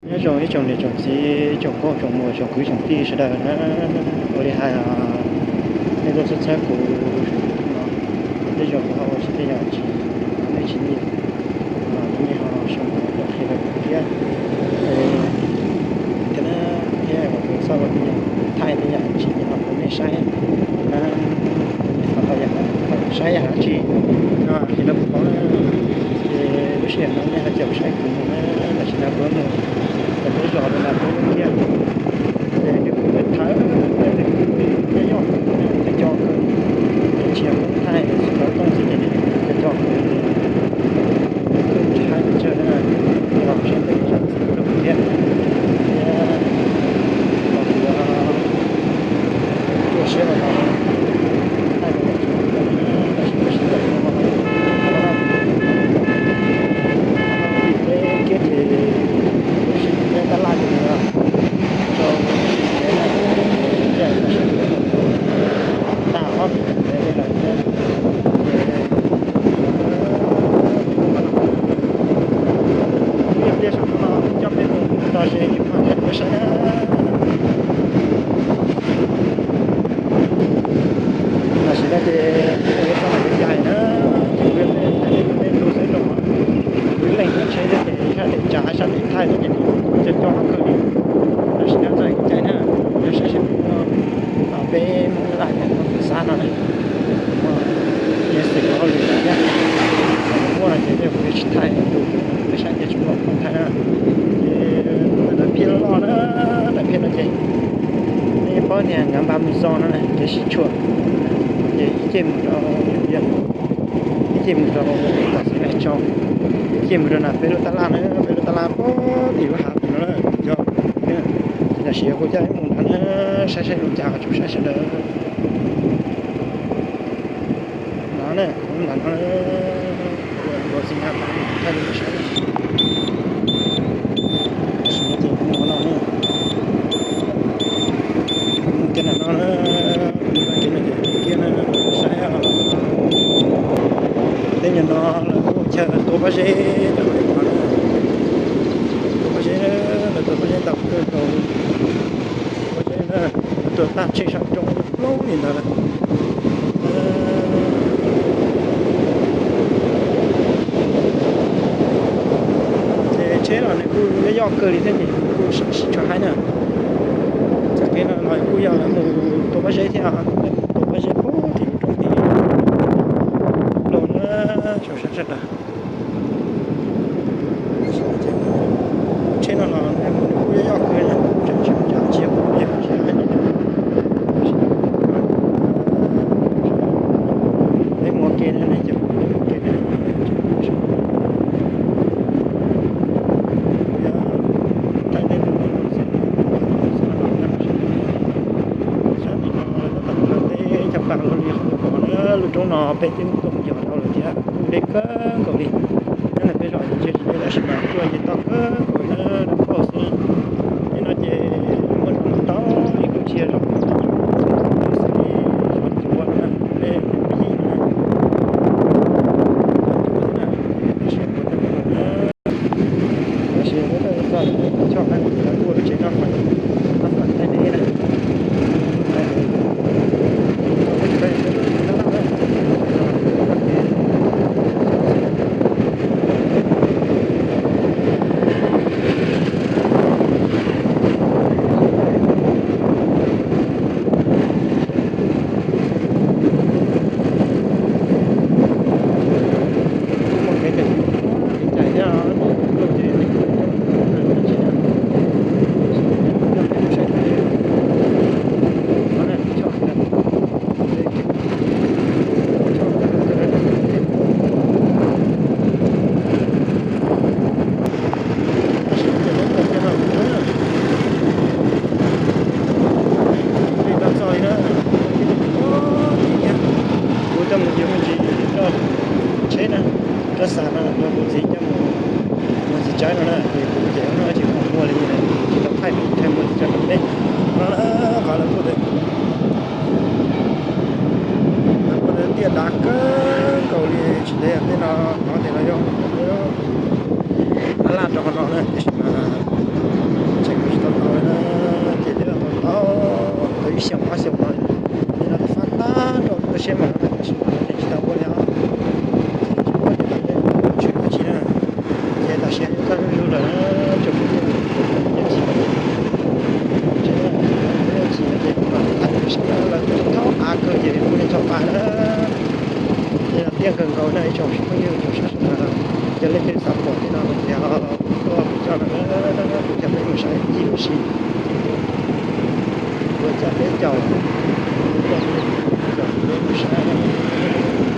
Nyob zoo ib tsoom niam tsoom txiv, tsoom nkauj tsoom muam, tsoom kwv tsoom tij sawv daws na. Ua li hais, nej tuaj txhawb txhawb kuv, tej zaum kuv ho ua tsis tej yam tsis, nej tsis nyiam, nej ho sau ntawv los qhia rau kuv thiab. Thiab kuv xav ua tej yam thaij tej yam tsis nyiam los rau nej saib na. Nej xav tau yam, saib yam dab tsi no qhia rau kuv paub na. Ces lub sij hawm no nej ho caum saib kuv mus na, tam sim no kuv mus rau peb zos rau nram peb lub tiaj. Ces nws kuj thawv, nws kuj yog yog kawg, nws co kawg, nws tsis yog thaij xwb, thaij xwb ces nws co co kawg li. Kuj tsis hais pes tsawg na, los saib tej yam tsis rau kuv thiab. Thiab los kuv tuaj siab rau no, thaij rau yam tsis, tam sim no kuv ho thaij rau no, peb kiab ces lub sij hawm tab laj ces nws rau tag ob peb lawm thiab. Ces ib pliag saum no coj peb mus tos ze kuv ho thaij rau peb saib na. Tam sim no ces kuv yuav tau mus caij na, ces kuv yuav thaij peb tus xwb rau qhov kuv ib leeg nyob tsheb thiab ces sab daim tsav sab daim thaij no ces nws co co kawg li. Tam sim no txawm kuv caij na, kuv yuav saib seb puas muaj peb Hmoob Dab Laug nyob rau Xab no na. Muaj, yeej xwm ua hauj lwm lawm thiab, yog muaj no ces kuv yuav tsis thaij rau peb saib, ces tsis muaj kuv thaij na. Ces ntawm phiaj loj loj na, ntawm phiaj no ces nej paub tias Ngab Npab Mus Zos no na, kev sib tshuam, ces ib ce mus rau, ib ce mus rau tom Xeev Laus Tsau, ib ce mus rau nram peb lub tab laj na, peb lub tab laj pem tim lub hav tim no na. Yog, ces tam sim kuv coj peb mus nrad na, saib saib zoo cas tsuas saib sawv daws. No na, nram no, ua xi na, thaij rau nej saib. Tam sim no ces kuv mus no na, kuv mus kiag nram no na, kuv mus kiag no ces kiag na, saib os. Tej nyuag no lawv kuj ua chaw tua pob zeb rau hauv no na. Tua pob zeb, lawv tua pob zeb ntau kawg nkaus li. Tua pob zeb na, lawv tua tag tsheej sab roob plaub li ntawd lawm. Ces tsheb los nws kuj yoj yoj kawg li thiab ces kuj sib tshua haib na. Txoj kev no los kuj yog lawv mus tua pob zeb thiab, tua pob zeb puag tim roob tim los na, tshua sab sab daws. Tsheb no los nws kuj yoj yoj kawg, tseem tsis muaj tsav tsis yog kuv peb tsis hais li. Peb mus ua ke na, nej cov peb mus ua ke na. Kuv yog thaij tej tus no xwb, tus no xwb no los nyob sab tim no, tab tom mus teb chaws Npas Los li qhov pom na, lub roob no peb twb tuaj mus yos dhau lawm thiab, kuj deb kawg nkaus li. Nyob ntawm peb zos ces ntshe tsis deb tab sis mas kuj yog ces toj kawg nkaus li na, lub pauj xwb. Tej no ces muaj zos tau ib kuj tsis yog zos, xws li zos Cuav no na, peb tus phooj ywg no na, Cuav xwb na, tab sis kuv tau mus na, tab sis kuv tau txog lawm, choj na, lawv kuj ua lub tsev noj fais, noj fais thaij deb na. Muaj kev cai thiab, tuaj ces Kuv coj peb mus saib ib pliag si, ua cas peb caum, caum peb mus saib.